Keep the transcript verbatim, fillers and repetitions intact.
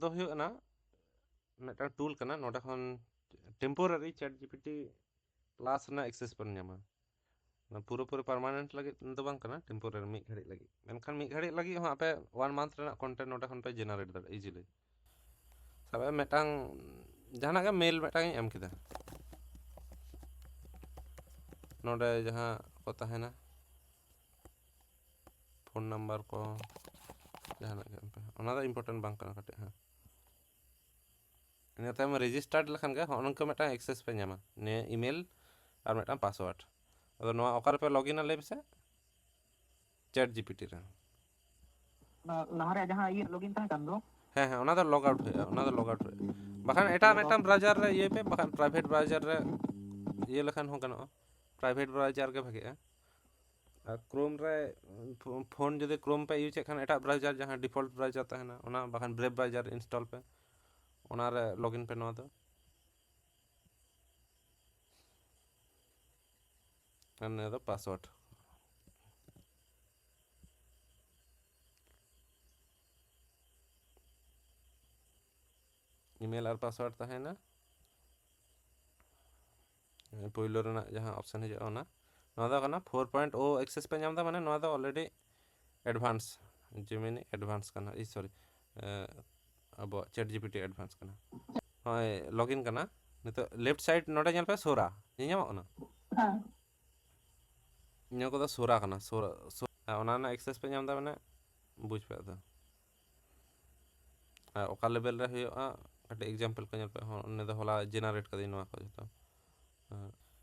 ᱫᱚ ᱦᱩᱭᱩᱜ ᱠᱟᱱᱟ ᱢᱤᱫᱴᱟᱝ ᱴᱩᱞ ᱠᱟᱱᱟ, ᱱᱚᱰᱮ ᱠᱷᱚᱱ ᱴᱮᱢᱯᱳᱨᱟᱨᱤ ᱪᱮᱴ ᱡᱤᱯᱤᱴᱤ ᱯᱞᱟᱥ ᱨᱮᱱᱟᱜ ᱮᱠᱥᱮᱥ ᱵᱚᱱ ᱧᱟᱢᱟ᱾ ᱚᱱᱟ ᱯᱩᱨᱟᱹᱯᱩᱨᱤ ᱯᱟᱨᱢᱟᱱᱮᱱᱴ ᱞᱟᱹᱜᱤᱫ ᱫᱚ ᱵᱟᱝ ᱠᱟᱱᱟ, ᱴᱮᱢᱯᱳᱨᱟᱨᱤ ᱢᱤᱫ ᱜᱷᱟᱹᱲᱤᱡ ᱞᱟᱹᱜᱤᱫ᱾ ᱢᱮᱱᱠᱷᱟᱱ ᱢᱤᱫ ᱜᱷᱟᱹᱲᱤᱡ ᱞᱟᱹᱜᱤᱫ ᱦᱚᱸ ᱟᱯᱮ ᱚᱣᱟᱱ ᱢᱟᱱᱛᱷ ᱨᱮᱱᱟᱜ ᱠᱚᱱᱴᱮᱱᱴ ᱱᱚᱰᱮ ᱠᱷᱚᱱ ᱯᱮ ᱡᱮᱱᱟᱨᱮᱴ ᱫᱟᱲᱮᱭᱟᱜᱼᱟ ᱤᱡᱤᱞᱤ᱾ ᱥᱟᱵ ᱢᱮ ᱢᱤᱫᱴᱟᱝ ᱡᱟᱦᱟᱱᱟᱜ ᱜᱮ ᱢᱮᱞ ᱢᱤᱫᱴᱟᱝ ᱤᱧ ᱮᱢ ᱠᱮᱫᱟ, ᱱᱚᱰᱮ ᱡᱟᱦᱟᱸ ᱠᱚ ᱛᱟᱦᱮᱱᱟ ᱯᱷᱳᱱ ᱱᱟᱢᱵᱟᱨ ᱠᱚ ᱡᱟᱦᱟᱱᱟᱜ ᱜᱮ ᱮᱢ ᱯᱮ, ᱚᱱᱟ ᱫᱚ ᱤᱢᱯᱚᱨᱴᱮᱱᱴ ᱵᱟᱝ ᱠᱟᱱᱟ ᱠᱟᱹᱴᱤᱡ ᱦᱚᱸ᱾ ᱤᱱᱟᱹ ᱛᱟᱭᱚᱢ ᱨᱮᱡᱤᱥᱴᱟᱨᱰ ᱞᱮᱠᱷᱟᱱ ᱜᱮ ᱦᱚᱸᱜᱼᱚ ᱱᱚᱝᱠᱟ ᱢᱤᱫᱴᱟᱝ ᱮᱠᱥᱮᱥ ᱯᱮ ᱧᱟᱢᱟ, ᱱᱤᱭᱟᱹ ᱤᱢᱮᱞ ᱟᱨ ᱢᱤᱫᱴᱟᱝ ᱯᱟᱥᱣᱟᱨᱰ᱾ ᱟᱫᱚ ᱱᱚᱣᱟ ᱚᱠᱟ ᱨᱮᱯᱮ ᱞᱚᱜᱤᱱᱟ ᱞᱟᱹᱭ ᱯᱮᱥᱮ? ᱪᱮᱴ ᱡᱤᱯᱤᱴᱤ ᱨᱮ᱾ ᱚᱱᱟ ᱞᱟᱦᱟ ᱨᱮᱭᱟᱜ ᱡᱟᱦᱟᱸ ᱤᱭᱟᱹ ᱞᱚᱜᱤᱱ ᱛᱟᱦᱮᱸ ᱠᱟᱱ ᱫᱚ᱾ ᱦᱮᱸ ᱦᱮᱸ, ᱚᱱᱟ ᱫᱚ ᱞᱚᱜ ᱟᱣᱩᱴ ᱦᱩᱭᱩᱜᱼᱟ, ᱚᱱᱟ ᱫᱚ ᱞᱚᱜ ᱟᱣᱩᱴ ᱦᱩᱭᱩᱜᱼᱟ᱾ ᱵᱟᱠᱷᱟᱱ ᱮᱴᱟᱜ ᱢᱤᱫᱴᱟᱝ ᱵᱨᱟᱣᱡᱟᱨ ᱨᱮ ᱤᱭᱟᱹᱭ ᱯᱮ, ᱵᱟᱠᱷᱟᱱ ᱯᱨᱟᱭᱵᱷᱮᱴ ᱵᱨᱟᱣᱡᱟᱨ ᱨᱮ ᱤᱭᱟᱹ ᱞᱮᱠᱷᱟᱱ ᱦᱚᱸ ᱜᱟᱱᱚᱜᱼᱟ, ᱯᱨᱟᱭᱵᱷᱮᱴ ᱵᱨᱟᱣᱡᱟᱨ ᱜᱮ ᱵᱷᱟᱜᱮᱜᱼᱟ᱾ ᱟᱨ ᱠᱨᱳᱢ ᱨᱮ, ᱯᱷᱳᱱ ᱡᱩᱫᱤ ᱠᱨᱳᱢ ᱯᱮ ᱤᱭᱩᱡᱮᱫ ᱠᱷᱟᱱ, ᱮᱴᱟᱜ ᱵᱨᱟᱣᱡᱟᱨ ᱡᱟᱦᱟᱸ ᱰᱤᱯᱷᱚᱞᱴ ᱵᱨᱟᱣᱡᱟᱨ ᱛᱟᱦᱮᱱᱟ, ᱚᱱᱟ ᱵᱟᱠᱷᱟᱱ ᱵᱨᱮᱵᱷ ᱵᱨᱟᱣᱡᱟᱨ ᱤᱱᱥᱴᱚᱞ ᱯᱮ, ᱚᱱᱟᱨᱮ ᱞᱚᱜᱤᱱ ᱯᱮ ᱱᱚᱣᱟ ᱫᱚ᱾ ᱟᱨ ᱱᱤᱭᱟᱹ ᱫᱚ ᱯᱟᱥᱣᱟᱨᱰ᱾ ᱤᱢᱮᱞ ᱟᱨ ᱯᱟᱥᱣᱟᱨᱰ ᱛᱟᱦᱮᱱᱟ᱾ ᱯᱳᱭᱞᱳ ᱨᱮᱱᱟᱜ ᱡᱟᱦᱟᱸ ᱚᱯᱥᱮᱱ ᱦᱤᱡᱩᱜᱼᱟ, ᱚᱱᱟ, ᱱᱚᱣᱟ ᱫᱚ ᱠᱟᱱᱟ ᱯᱷᱳᱨ ᱯᱚᱭᱮᱱᱴ ᱳ ᱮᱠᱥᱮᱥ ᱯᱮ ᱧᱟᱢ ᱮᱫᱟ, ᱢᱟᱱᱮ ᱱᱚᱣᱟ ᱫᱚ ᱚᱞᱨᱮᱰᱤ ᱮᱰᱵᱷᱟᱱᱥ, ᱡᱮᱢᱤᱱᱤ ᱮᱰᱵᱷᱟᱱᱥ ᱠᱟᱱᱟ, ᱤ ᱥᱚᱨᱤ, ᱟᱵᱚᱣᱟᱜ ᱪᱮᱴ ᱡᱤᱯᱤᱴᱤ ᱮᱰᱵᱷᱟᱱᱥ ᱠᱟᱱᱟ᱾ ᱱᱚᱜᱼᱚᱭ ᱞᱚᱜᱤᱱ ᱠᱟᱱᱟ᱾ ᱱᱤᱛᱚᱜ ᱞᱮᱯᱷᱴ ᱥᱟᱭᱤᱰ ᱱᱚᱰᱮ ᱧᱮᱞ ᱯᱮ, ᱥᱳᱨᱟ ᱧᱮᱞ ᱧᱟᱢᱚᱜ ᱠᱟᱱᱟ᱾ ᱦᱮᱸ᱾ ᱱᱤᱭᱟᱹ ᱠᱚᱫᱚ ᱥᱳᱨᱟ ᱠᱟᱱᱟ, ᱥᱳᱨᱟ, ᱥᱳᱨᱟ᱾ ᱦᱮᱸ, ᱚᱱᱟ ᱨᱮᱱᱟᱜ ᱮᱠᱥᱮᱥ ᱯᱮ ᱧᱟᱢ ᱮᱫᱟ, ᱢᱟᱱᱮ ᱵᱩᱡᱽ ᱯᱮ ᱟᱫᱚ᱾ ᱟᱨ ᱚᱠᱟ ᱞᱮᱵᱮᱞ ᱨᱮ ᱦᱩᱭᱩᱜᱼᱟ, ᱠᱟᱹᱴᱤᱡ ᱮᱠᱡᱟᱢᱯᱮᱞ ᱠᱚ ᱧᱮᱞ ᱯᱮ᱾ ᱦᱚᱸ, ᱩᱱᱤ ᱫᱚ ᱦᱚᱞᱟ ᱡᱮᱱᱟᱨᱮᱴ ᱠᱟᱫᱟᱹᱧ ᱱᱚᱣᱟ ᱠᱚ ᱡᱚᱛᱚ᱾ ᱦᱮᱸ,